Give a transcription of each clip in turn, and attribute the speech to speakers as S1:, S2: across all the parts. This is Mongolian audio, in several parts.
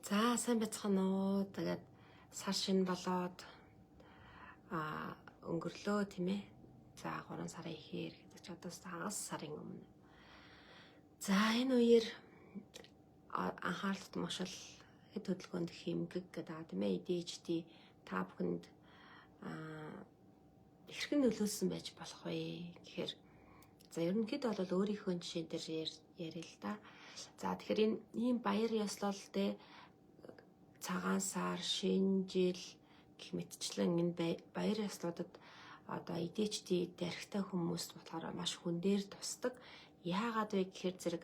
S1: За, сайн байцгаана уу. Тэгээд сар шинэ болоод өнгөрлөө, тийм ээ. За, 3 сарын ихээр гэдэг чи одоо хагас сарын өмнө. За, энэ үеэр анхаарал татмагшил, хэд хөдөлгөөнд хэмгэг гэдэг аа, тийм ээ, ADHD та бүхэнд хэрхэн нөлөөлсөн байж болох вэ гэхээр, за, ерөнхийдөө бол өөрийнхөө жишээн дээр яриа л да. За, тэгэхээр энэ ийм баяр ёслол те, цагаан сар, шинэ жил гэх мэтчлэн энэ баяр ёслуудад одоо ADHD тархитай хүмүүс болохоор маш хүн дээр тусдаг. Яагаад вэ гэхээр зэрэг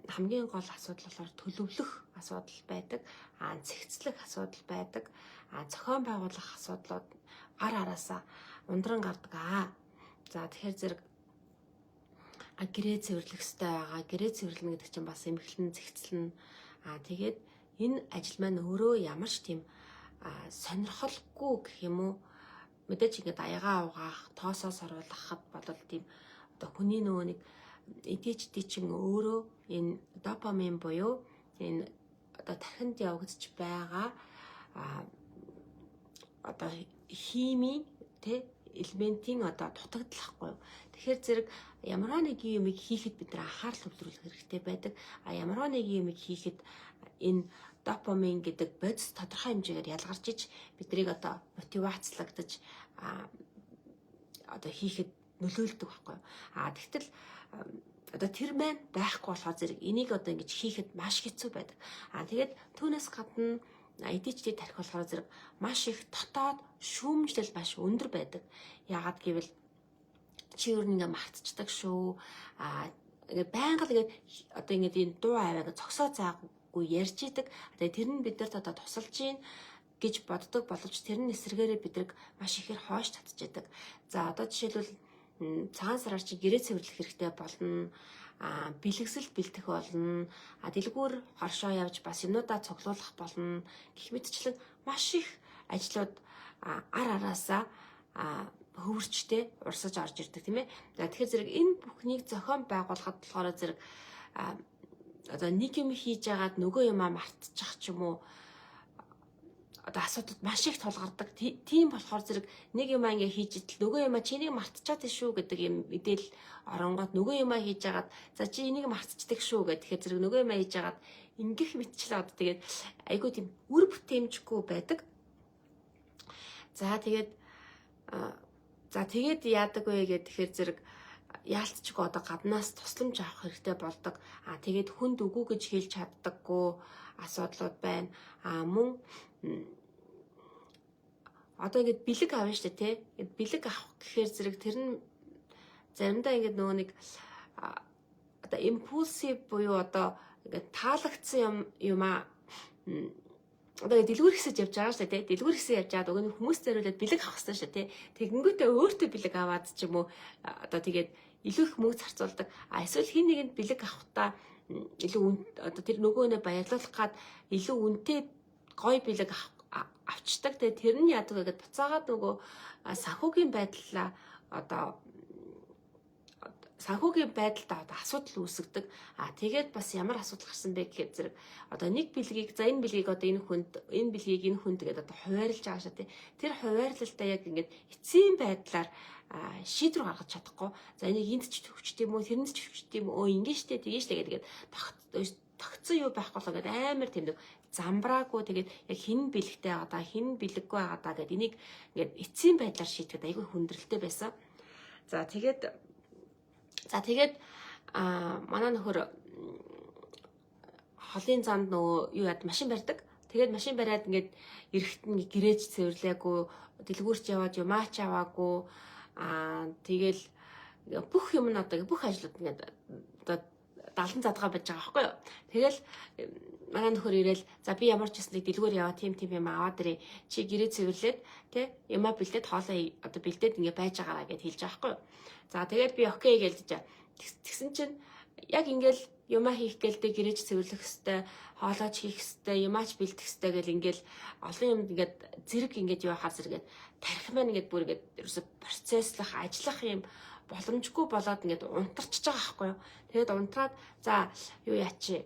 S1: хамгийн гол асуудал болохоор төлөвлөх асуудал байдаг, зэгцлэх асуудал байдаг, зохион байгуулах асуудлууд ар араасаа ундран гардаг аа. За, тэгэхээр зэрэг гэрээ цэвэрлэх ёстой байгаа. Гэрээ цэвэрлэнэ гэдэг чинь бас эмхлэн, зэгцлэн. Тэгээд энэ ажил маань өөрөө ямар ч тийм сонирхолгүй гэх юм уу, мэдээж ингээд аягаа угаах, тоосоо саруулгахад бол тийм одоо хүний нөгөө нэг ADHD чинь өөрөө энэ допамин буюу энэ одоо тархинд явагдаж байгаа одоо химийн тэ элементийн одоо дутагдлахгүй юу. Тэгэхээр зэрэг ямар нэгэн юмыг хийхэд бид нар анхаарал төвлөрүүлэх хэрэгтэй байдаг. А ямар нэгэн юмыг хийхэд энэ допамин гэдэг бодис тодорхой хэмжээгээр ялгарч иж биднийг одоо мотивацлагдаж одоо хийхэд нөлөөлдөг байхгүй юу. А тэгтэл одоо тэр маань байхгүй болохоор зэрэг энийг одоо ингэж хийхэд маш хэцүү байдаг. А тэгээд түүнээс гадна ADHD тархи болохоор зэрэг маш их дотоод шүүмжлэл маш өндөр байдаг. Яагаад гэвэл чи ер нь ингээ мартчихдаг шүү. А ингээ байнга л ингээд одоо ингээд энэ дуу аваа ингээ зогсоо зааггүй ярьж идэг. Тэгээ тэр нь бидэрт одоо тусалж гин гэж боддог боловч тэр нь эсрэгээрээ бидрэг маш ихээр хойш татчихдаг. За, одоо жишээлбэл, цагаан сараар чи гэрээ цэвэрлэх хэрэгтэй болно, бэлгэсэлт бэлтгэх болно, дэлгүүр хоршоо явж бас юмнуудаа цуглуулах болно гэх мэтчлэн маш их ажлууд ар араасаа хөвөрчтэй урсаж орж ирдэг, тийм ээ. За, тэгэхээр зэрэг энэ бүхнийг зохион байгуулахад болохоор зэрэг одоо нэг юм хийж агаад нөгөө юмаа мартчих ч юм уу, одоо асуудал маш их тулгардаг. Тийм болохоор зэрэг нэг юмаа ингээ хийж идэл нөгөө юмаа чи энийг мартчихад шүү гэдэг юм мэдээлэл оронгууд нөгөө юмаа хийж агаад, за, чи энийг мартчихдаг шүү гэх. Тэгэхээр зэрэг нөгөө юмаа хийж агаад ингэх мэтчлээ одоо тэгээд айгүй тийм үр бүтээмжгүй байдаг. За, тэгээд яадаг вэ гэх, тэгэхээр зэрэг яалтчгүй одоо гаднаас тусламж авах хэрэгтэй болдог. А тэгээд хүнд үгүй гэж хэлж чаддаггүй асуудлууд байна. А мөн одоо ингээд бэлэг авна шүү дээ, тий. Ингээд бэлэг авах гэхээр зэрэг тэр нь заримдаа ингээд нөгөө нэг одоо impulsive буюу одоо ингээд таалагдсан юм юмаа одоо дэлгүүр хэсэж явж байгаа шүү дээ, тий. Дэлгүүр хэсэж явж байгаад уг нь хүмүүс зориулаад бэлэг авах хэрэгтэй шүү дээ, тий. Тэгэнгүүтээ өөртөө бэлэг аваад ч юм уу, одоо тэгээд илүү их мөнгө зарцуулдаг. А эсвэл хин нэгэнд бэлэг авахдаа илүү одоо тэр нөгөөнөө баярлуулах гад илүү үнэтэй гоё бэлэг авчдаг. Тэгээ тэр нь яадаг вэ гэдээ, буцаагаад нөгөө санхүүгийн байдлаа одоо санхүүгийн байдалд одоо асуудал үүсгдэг. А тэгээд бас ямар асуудал гарсан бэ гэхээр зэрэг одоо нэг бэлгийг, за, энэ бэлгийг одоо энэ хүнд, энэ бэлгийг энэ хүнд гэдэг одоо хуваарлаж байгаа шээ, тий. Тэр хуваарлалтаа яг ингээд эцсийн байдлаар шийдвэр гаргаж чадахгүй. За, энийг энд ч төвчт юм уу, тэрэнд ч төвчт юм уу, өө ингэ штэ, тэгээ штэ гэдэг тогтсон юу байхгүй болоо гэдэг амар тийм нэг замбраагүй, тэгээд яг хэн бэлэгтэй байгаа даа, хэн бэлэггүй байгаа даа гэдэг энийг ингээд эцсийн байдлаар шийдэхэд айгүй хүндрэлтэй байсан. За, тэгээд манай нөхөр холын замд нөгөө юу яад машин барьдаг. Тэгээд машин бариад ингээд эрэхт нь гэрээж цэвэрлээгүй, дэлгүүрч яваад юмаач аваагүй. Тэгэл бүх юм нь одоо бүх ажлууд ингээд одоо далан задгаа байж байгаа байхгүй юу. Тэгэл манай нөхөр ирээл, за, би ямар ч гэсэн нэг дэлгүүр яваа, тим тим юм аваад ирээ. Чи гэрээ цэвэрлээд тэ юмаа бэлдээд, хоолоо одоо бэлдээд ингээ байж байгаараа гэд хэлж байгаа байхгүй юу. За, тэгээд би okay гэлж. Тэгсэн чинь яг ингээл юмаа хийх гээл тэ гэрээч цэвэрлэх хэвээр, хоолойч хийх хэвээр, юмаач бэлдэх хэвээр гэл ингээл олон юмд ингээд зэрэг ингээд юу хаар зэрэгэд тархи маань ингээд бүр ингээд ерөөсө процесслах, ажиллах юм боломжгүй болоод ингээд унтарчж байгаа байхгүй юу. Тэгээд унтраад, за, юу яачи,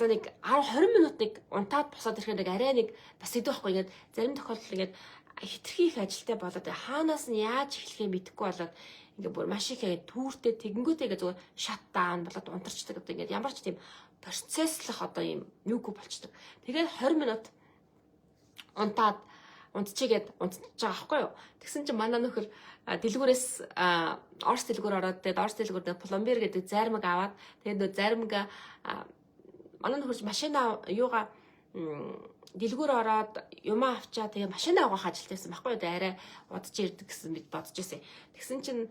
S1: одоо нэг 10 20 минутыг унтаад босоод ирэхээр нэг арай нэг бас идэв байхгүй. Ингээд зарим тохиолдолд ингээд хэтэрхий их ажилтай болоод хаанаас нь яаж эхлэхээ мэдэхгүй болоод ингээд бүр маш их ингээд түүртэй, тэгэнгүүтээ ингээд зүгээр shut down болоод унтарчдаг. Одоо ингээд ямар ч тийм процесслах одоо юм юугүй болчдөг. Тэгээд 20 минут унтаад унтчихгээд унтчих байгаа байхгүй юу. Тэгсэн чинь манай нөхөр дэлгүүрээс, Орос дэлгүүр ороод, тэгээд Орос дэлгүүр дээр пломбир гэдэг зайрмаг аваад, тэгээд нөө зайрмаг, манай нөхөр машина юугаа дэлгүүр ороод юмаа авчаа, тэгээ машина авах ажилт байсан байхгүй юу. Арай удаж ирдэг гэсэн бид бодож байсан. Тэгсэн чинь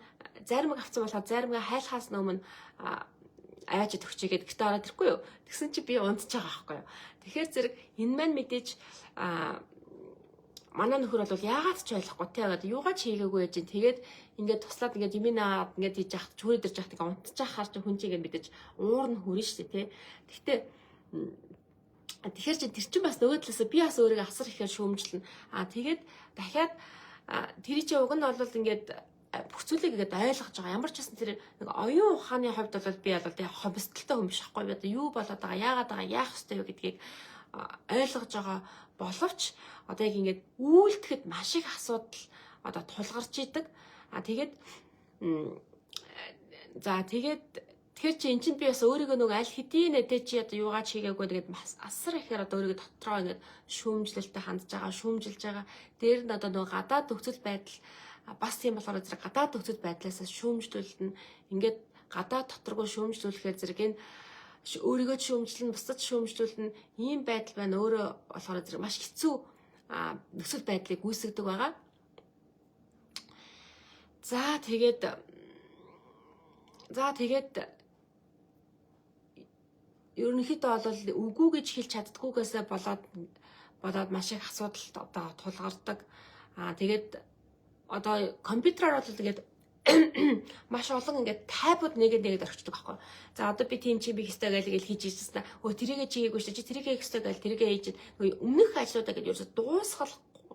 S1: зайрмаг авсан болохоор зайрмага хайлахаас өмнө аваач төгчээгээд гэртээ ороод ирэхгүй юу. Тэгсэн чи би унтж байгаа байхгүй юу. Тэгэхээр зэрэг энэ маань мэдээж манай нөхөр бол яагаад ч ойлгохгүй те, юугаа ч хийгээгүй яж. Тэгээд ингээд туслаад ингээд юм наад ингээд хийж яхад, чүүрээ дэрж яхад ингээд унтчих хаар чи хүн чи ингээд мэдээж уур нь хүрнэ шүү дээ те. Гэхдээ тэгэхээр чи тэр чинь бас нөгөө талаас би бас өөрийгөө асар ихээр шүүмжлэнэ. Аа, тэгээд дахиад тэр чи уг нь бол ингээд бүх зүйлийг ингээд ойлгож байгаа. Ямар ч байсан тэр нэг оюун ухааны хувьд бол би бол тэг хомсдолтой хүн биш байхгүй. Би одоо юу болоод байгаа, яагаад байгаа, яах ёстой вэ гэдгийг ойлгож байгаа боловч одоо яг ингээд үйлдэхэд маш их асуудал одоо тулгарч идэг. А тэгээд за, тэгээд тэгэхээр чи эн чинь би бас өөрийгөө нөгөө аль хэдийн нэ чи одоо юугаа ч хийгээгүй, тэгээд бас асар ихээр одоо өөрийгөө дотроо ингээд шүүмжлэлтэй хандж байгаа, шүүмжилж байгаа. Дээр нь одоо нөгөө гадаад нөхцөл байдал бас тийм болохоор зэрэг гадаад нөхцөл байдлаас шүүмжлүүлнэ. Ингээд гадаад доторгоо шүүмжлүүлэхээр зэрэг энэ өөрийгөө шүүмжлэн, бусдад шүүмжлүүлнэ. Ийм байдал байна. Өөрөө болохоор зэрэг маш хэцүү нөхцөл байдлыг үүсгэдэг байгаа. За, тэгээд ерөнхийдөө бол үгүй гэж хэлж чаддгүйгээсээ болоод маш их асуудал одоо тулгардаг. Аа, тэгээд одоо компьютераар бол тэгээд маш олон ингээд tab ууд нэгэд нэгэд орчдөг байхгүй. За, одоо би тийм чи би хийстэй гээл гээл хийж ирсэн. Өө, тэрийгэ чигээгүй шүү. Чи тэрийгэ хийх ёстой гээл тэрийгэ хийж, өмнөх ажлуудаа гээд ерөөсө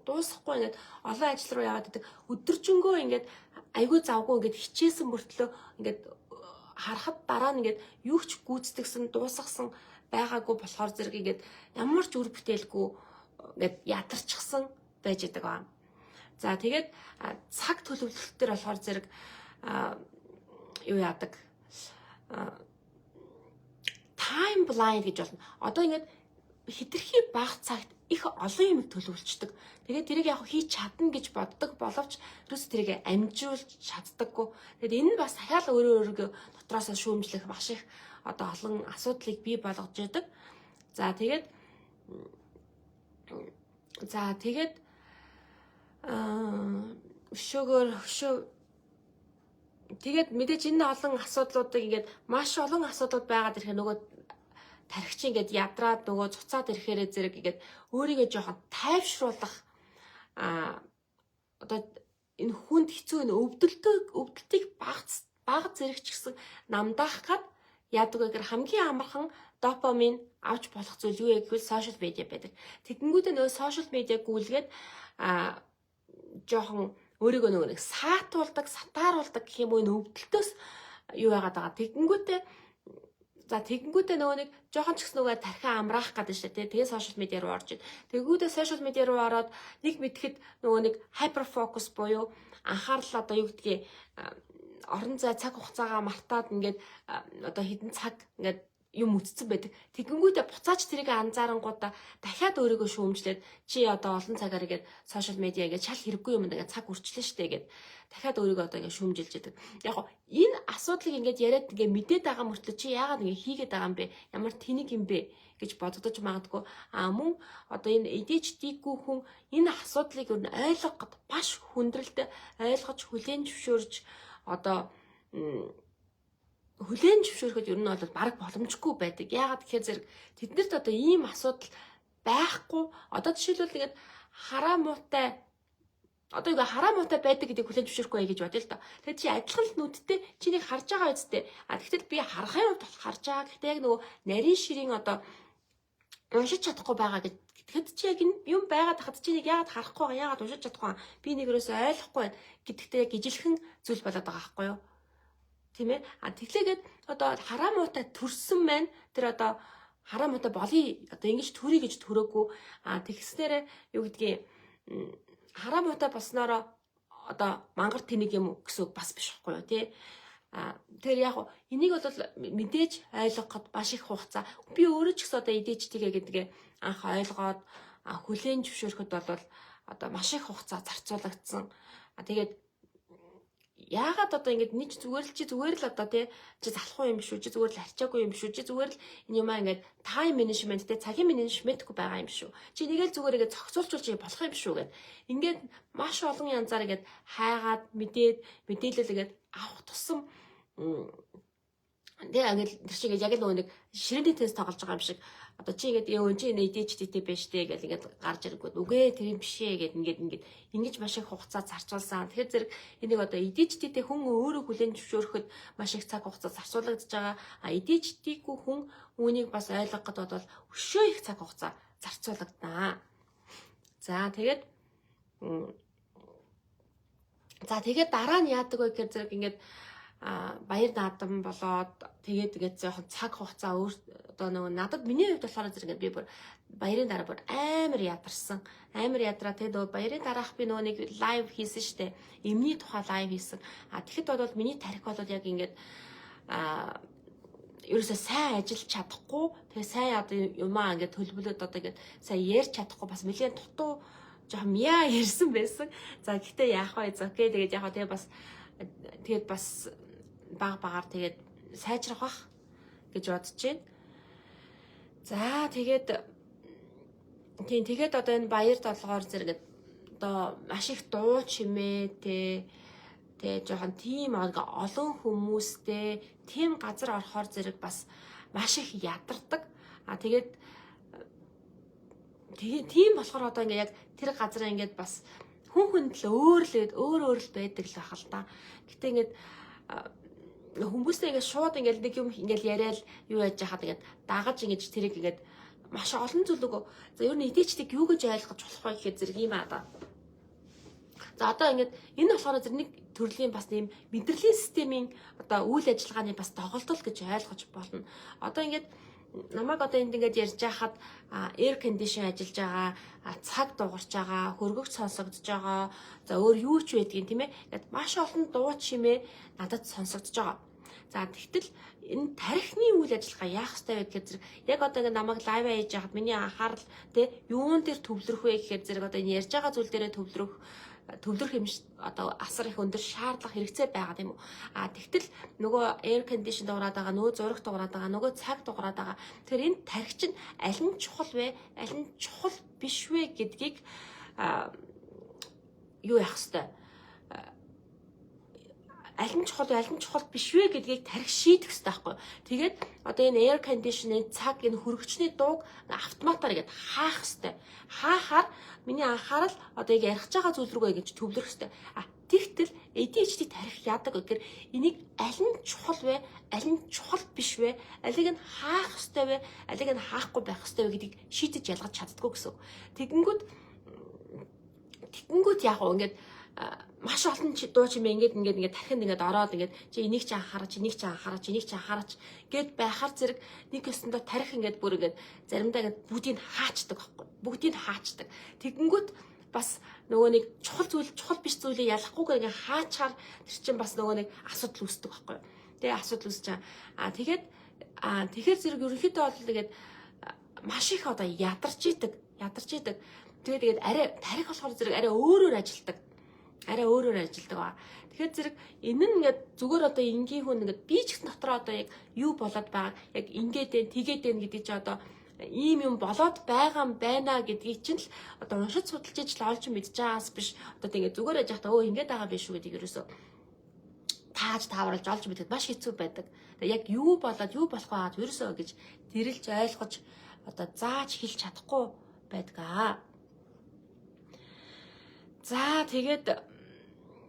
S1: дуусгахгүй ингээд олон ажил руу яваад идэг. Өдөржингөө ингээд айгүй завгүй ингээд хичээсэн мөртлөө ингээд харахад дараа нь ингээд юу ч гүйцэтгэсэн, дуусгасан байгаагүй болохоор зэрэг ингээд ямар ч үр бүтээлгүй ингээд ядарчихсан байж идэг ба. За, тэгээд цаг төлөвлөлт төр болохоор зэрэг юу яадаг, time blind гэж болно. Одоо ингээд хэтэрхий бага цагт их олон юм төлөвлөчдөг. Тэгээд тэрийг яг хийж чадна гэж боддог боловч ерөөс тэрийг амжуулж чаддаггүй. Тэгээд энэ нь бас дахиад өөрөө өөрийгөө дотроосоо шүүмжлэх маш их одоо олон асуудлыг бий болгож яадаг. За, тэгээд өшөөгөр өшөө. Тэгээд мэдээж энэ олон асуудлуудыг, ингээд маш олон асуудлууд байгаад ирэхээр нөгөө тархич ингээд ядраад, нөгөө цуцаад ирэхээрээ зэрэг ингээд өөрийгөө жоохон тайвшруулах одоо энэ хүнд хэцүү энэ өвдөлтийг бага зэрэг ч гэсэн намдаах гад яадаг вэ гэхээр хамгийн амархан допамин авч болох зүйл юу вэ гэвэл social media байдаг. Тэгэнгүүтээ нөгөө social media гүйлгээд жоохон өөрийгөө нөгөө нэг саатуулдаг, сатааруулдаг гэх юм уу, энэ өвдөлтөөс юу яагаад байгаа. За, тэгэнгүүтээ нөгөө нэг жоохон ч гэсэн нөгөө тархиа амраах гэдэг шээ, тий. Тэгээ social media руу орж ид. Тэгэнгүүтээ social media руу ороод нэг мэдэхэд нөгөө нэг hyper focus буюу анхаарал одоо юу гэдгийг орон зай цаг хугацаагаа мартаад ингээд одоо хэдэн цаг ингээд юм үтцсэн байдаг. Тэгэнгүүтээ буцаач тэрийг анзаарангуудаа дахиад өөрийгөө шүүмжлээд, чи одоо олон цагаар ингээд social media ингээд шал хэрэггүй юм ингээд цаг үрчлээ штэ гээд дахиад өөрийгөө одоо ингээд шүүмжилж яадаг. Яг гоо энэ асуудлыг ингээд яриад ингээд мэдээд байгаа мөртлөө чи яагаад ингээд хийгээд байгаа юм бэ? Ямар тэнэг юм бэ гэж бодогдож магадгүй. А мөн одоо энэ ADHD-гүй хүн энэ асуудлыг ер нь ойлгоход маш хүндрэлтэй, ойлгож хүлээн зөвшөөрж, одоо хүлээн зөвшөөрөхөд ер нь бол бараг боломжгүй байдаг. Яагаад гэхээр зэрэг тэднэрт одоо ийм асуудал байхгүй. Одоо жишээлбэл ингээд хараа муутай, одоо юу хараа муутай байдаг гэдгийг хүлээн зөвшөөрөхгүй гэж бодъё л доо. Тэгэхээр чи адилхан л нүдтэй чи нэг харж байгаа үсттэй. А тэгтэл би харахын хувьд бол харж байгаа. Гэхдээ яг нөгөө нарийн ширийн одоо уншиж чадахгүй байгаа гэж тэгэхэд чи яг энэ юм байгаад хахад чи нэг яагаад харахгүй байгаа, яагаад уншиж чадахгүй, би нэг ерөөсөө ойлгохгүй байна гэдэгтэй яг ижилхэн зүйл болоод байгаа байхгүй юу? Тийм ээ. А тэглээгээд одоо хараа муутай төрсөн маань тэр одоо Хараа муутай болъё, одоо ингэж төрье гэж төрөөгүй. А тэгснээрээ юу гэдгийг, хараа муутай болсноороо одоо мангар тэнэг юм уу гэсэн үг бас биш байхгүй юу, тий? А тэгэхээр яг энийг бол мэдээж ойлгоход маш их хугацаа. Би өөрөө ч гэсэн одоо ADHD-гээ гэдгээ анх ойлгоод хүлээн зөвшөөрөхөд бол одоо маш их хугацаа зарцуулагдсан. А тэгээд яагаад одоо ингэж нэг зүгээр л, чи зүгээр л одоо, тий, чи залахгүй юм шүү, чи зүгээр л арчаагүй юм шүү, чи зүгээр л энэ юмаа ингээд time management, тий, цагийн менежментгүй байгаа юм шүү, чи нэг л зүгээр ингээд зохицуулчулж болох юм шүү гэд ингээд маш олон янзаар ингээд хайгаад мэдээд мэдээлэл ингээд авах тусам, тэгээ ингээд тэр шиг яг л нөгөө нэг ширээний тест тоглож байгаа юм шиг, одоо чи ингээд ёо, чи ADHD-тэй байж тээ гэл ингээд гарч ирэнгүүт үгүй, тэр юм биш ээ гэд ингээд ингэж маш их хугацаа зарцуулсан. Тэгэхээр зэрэг энийг одоо ADHD-тэй хүн өөрөө хүлээн зөвшөөрөхөд маш их цаг хугацаа зарцуулагдаж байгаа. А ADHD-гүй хүн үүнийг бас ойлгоход бол өшөө их цаг хугацаа зарцуулагдана. За тэгээд дараа нь яадаг вэ гэхээр зэрэг ингээд баяр наадам болоод, тэгээд ингээд жоохон цаг хугацаа өөр одоо нөгөө надад, миний хувьд болохоор зэрэг ингээд би бүр баярын дараа бүр амар ядарсан. Амар ядраа. Тэгээд нөгөө баярын дараах би нөгөө нэг live хийсэн штэ. Эмний тухай live хийсэн. А тэгэхэд бол миний тархи бол яг ингээд ерөөсөө сайн ажиллаж чадахгүй, тэгээ сайн одоо юмаа ингээд төлөвлөөд одоо ингээд сайн ярьж чадахгүй, бас нэлээд дутуу жоохон мяа ярьсан байсан. За, гэхдээ яах вэ? За, okay, тэгээд яг тэгээ бас тэгээд бас баг багаар тэгээд сайжрах бах гэж бодож байна. За, тэгээд тийм, тэгээд одоо энэ баяр долгоор зэрэг одоо маш их дуу чимээ те жоохон тийм олон хүмүүстэй тийм газар орохоор зэрэг бас маш их ядардаг. А тэгээд тэгээ тийм болохоор одоо ингээ яг тэр газараа ингээд бас хүн хүнд л өөр л өөр өөр л байдаг л байх л та. Гэтэ ингээд хүмүүсээ ингээд шууд ингээд нэг юм ингээд яриад юу яаж яхад ингээд дагаж ингэж тэрийг ингээд маш олон зүйл нөгөө, за, ер нь ADHD-г юу гэж ойлгож болох вэ гэхэд зэрэг юм аа да. За, одоо ингээд энэ болохоор зэрэг нэг төрлийн бас ийм мэдрэлийн системийн одоо үйл ажиллагааны бас доголдол гэж ойлгож болно. Одоо ингээд намайг одоо энд ингээд ярьж байхад air condition ажиллаж байгаа, цаг дуугарч байгаа, хөргөгч сонсогдож байгаа. За, өөр юу ч байдгийг, тийм ээ. Ингээд маш олон дуу чимээ надад сонсогдож байгаа. За, тэгтэл энэ тархины үйл ажиллагаа яах ёстой вэ гэхээр зэрэг яг одоо ингээд намайг live хийж байхад миний анхаарал, тэ, юун дээр төвлөрөх вэ гэхээр зэрэг одоо энэ ярьж байгаа зүйл дээрээ төвлөрөх юм одоо асар их өндөр шаардлага хэрэгцээ байгаа, тийм үү. А тэгтэл нөгөө air condition дуурайд байгаа, нөгөө зураг дуурайд байгаа, нөгөө цаг дуурайд байгаа. Тэгэхээр энэ тархи чинь аль нь чухал вэ, аль нь чухал биш вэ гэдгийг юу яах ёстой, аль нь чухал вэ, аль нь чухал биш вэ гэдгийг тархи шийдэх хэрэгтэй байхгүй. Тэгээд одоо энэ air condition-ы, цаг, энэ хөргөгчний дууг автоматар ингээд хаах хэрэгтэй. Хаахаар миний анхаарал одоо яг ярих байгаа зүйл рүүгээ гэж төвлөрөх хэрэгтэй. А тэгтэл ADHD тархи яадаг вэ гэхээр энийг аль нь чухал вэ, аль нь чухал биш вэ, алийг нь хаах ёстой вэ, алийг нь хаахгүй байх ёстой вэ гэдгийг шийдэж ялгаж чаддаггүй гэсэн. Тэгэнгүүт яг уу ингээд маш олон дуу чимээ ингээд тархинд ингээд ороод, ингээд чи энийг чи анхаараач, энийг чи анхаараач, энийг чи анхаараач гэд байхаар зэрэг нэг өсөндөө тархи ингээд бүр ингээд заримдаа ингээд бүгдийг хаачдаг байхгүй, бүгдийг хаачдаг. Тэгэнгүүт бас нөгөө нэг чухал зүйл, чухал биш зүйлийг ялахгүйгээр ингээд хаачаар тэр чинь бас нөгөө нэг асуудал үүсдэг байхгүй. Тэгээ асуудал үүсэж байгаа. А тэгээд тэгэхээр зэрэг ерөнхийдөө бол тэгээд маш их одоо ядарч идэг, ядарч идэг. Тэгээд арай тархи болохоор зэрэг арай өөрөөр ажилдаг, арай өөрөөр ажилдаг ба. Тэгэхээр зэрэг энэ нь ингээд зүгээр одоо энгийн хүн ингээд би ч гэсэн дотроо одоо яг юу болоод байгаа, яг ингээд дээ, тэгээд дээ гэдгийг чи одоо ийм юм болоод байгаа юм байна гэдгийг чинь л одоо уншиж судалж иж л олж мэдж байгаас биш, одоо тэгээд зүгээр яж байхдаа өө, ингэж байгаа биш үү гэдгийг ерөөсөө тааж тааварлаж олж мэдэхэд маш хэцүү байдаг. Тэгээ яг юу болоод юу болох байгаад ерөөсөө гэж тэрэлж ойлгож одоо зааж хэлж чадахгүй байдаг аа. За, тэгээд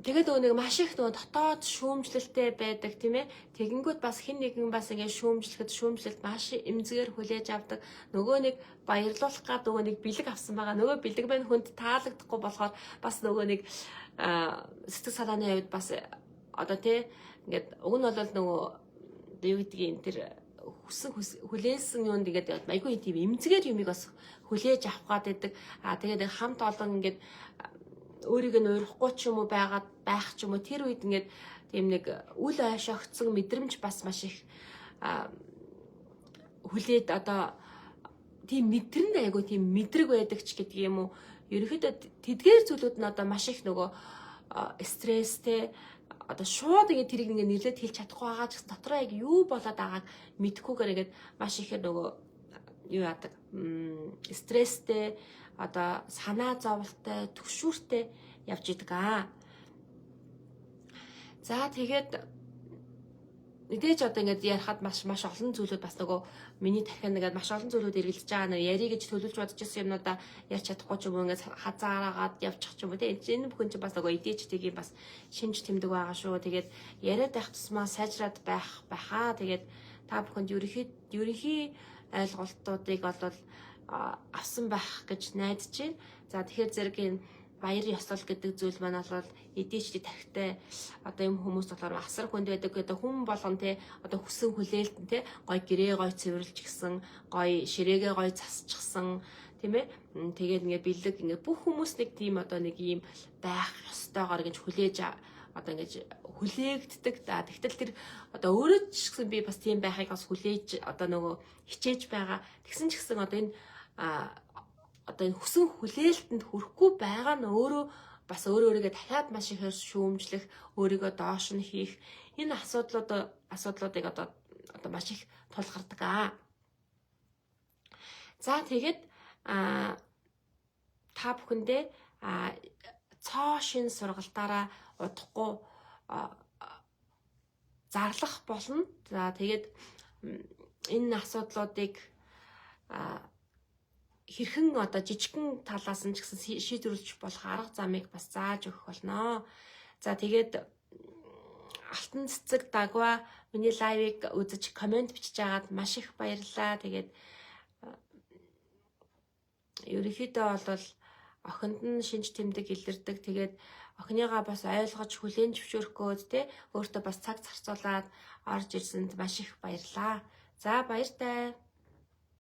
S1: нөгөө нэг маш их нөгөө дотоод шүүмжлэлтэй байдаг, тийм ээ. Тэгэнгүүт бас хэн нэгэн бас ингээд шүүмжлэхэд шүүмжлэлт маш эмзгээр хүлээж авдаг. Нөгөө нэг баярлуулах гад нөгөө нэг бэлэг авсан байгаа. Нөгөө бэлэг маань хүнд таалагдахгүй болохоор бас нөгөө нэг сэтгэл санааны хувьд бас одоо, тий, ингээд уг нь бол нөгөө юу гэдгийг тэр Хүссэн хүлээсэн юунд ингээд айгүй тийм эмзгээр юмыг бас хүлээж авах гад байдаг. А тэгээд хамт олон ингээд өөрийг нь уурахгүй ч юм уу байгаад байх ч юм уу, тэр үед ингээд тийм нэг үл ойшоогдсон мэдрэмж бас маш их хүлээд, одоо тийм мэдрэнд айгүй тийм мэдрэг байдаг ч гэдэг юм уу. Ерөнхийдөө тэдгээр зүйлүүд нь одоо маш их нөгөө стресстэй, одоо шууд ингээд тэрийг ингээд нэрлээд хэлж чадахгүй байгаа ч гэсэн дотроо яг юу болоод байгааг мэдэхгүйгээр ингээд маш ихээр нөгөө юу яадаг, стресстэй, одоо санаа зовлттой, түгшүүртэй явж идэг аа. За, тэгээд мэдээж одоо ингээд ярихад маш маш олон зүйлүүд бас нөгөө миний тархинд ингээд маш олон зүйлүүд эргэлдэж байгаа нэр ярих гэж төлөвлөж бодож ирсэн юмнуудаа ярьж чадахгүй ч юм уу, ингээд хазаараагаад явчих ч юм уу, тийм. Энэ бүхэн чинь бас нөгөө ADHD-гийн бас шинж тэмдэг байгаа шүү. Тэгээд яриад байх тусмаа сайжраад байх байхаа. Тэгээд та бүхэнд ерөнхий ойлголтуудыг бол авсан байх гэж найдаж байна. За, тэгэхээр зэрэг энэ баяр ёслол гэдэг зүйл маань бол ADHD тархитай одоо юм хүмүүс болохоор асар хүнд байдаг. Одоо хүн болгон те одоо хүсэн хүлээлтэн те гой гэрээ гой цэвэрлж гисэн, гой ширээгээ гой засчихсан, тийм ээ. Тэгээд ингээ бэлэг ингээ бүх хүмүүс нэг тийм одоо нэг ийм байх ёстойгоор гэж хүлээж одоо ингэж хүлээгддэг. За, тэгтэл тэр одоо өөрөө ч гэсэн би бас тийм байхыг бас хүлээж одоо нөгөө хичээж байгаа. Тэгсэн ч гэсэн одоо энэ одоо энэ хүсэн хүлээлтэнд хүрэхгүй байгаа нь өөрөө бас өөрөө өөрийгөө дахиад маш ихээр шүүмжлэх, өөрийгөө доош нь хийх энэ асуудлуудыг одоо маш их тулгардаг аа. За, тэгээд та бүхэндээ цоо шин сургалтаараа удахгүй зарлах болно. За, тэгээд энэ асуудлуудыг хэрхэн одоо жижигхэн талаас нь ч гэсэн шийдвэрлэж болох арга замыг бас зааж өгөх болно. За, тэгээд алтан цэцэг дагва миний live ыг үзэж comment бичиж байгаад маш их баярлалаа. Тэгээд ерөнхийдөө бол охинд нь шинж тэмдэг илэрдэг. Тэгээд охиныгаа бас ойлгож хүлээн зөвшөөрөх гээд те өөртөө бас цаг зарцуулаад орж ирсэнд маш их баярлалаа. За, баяртай.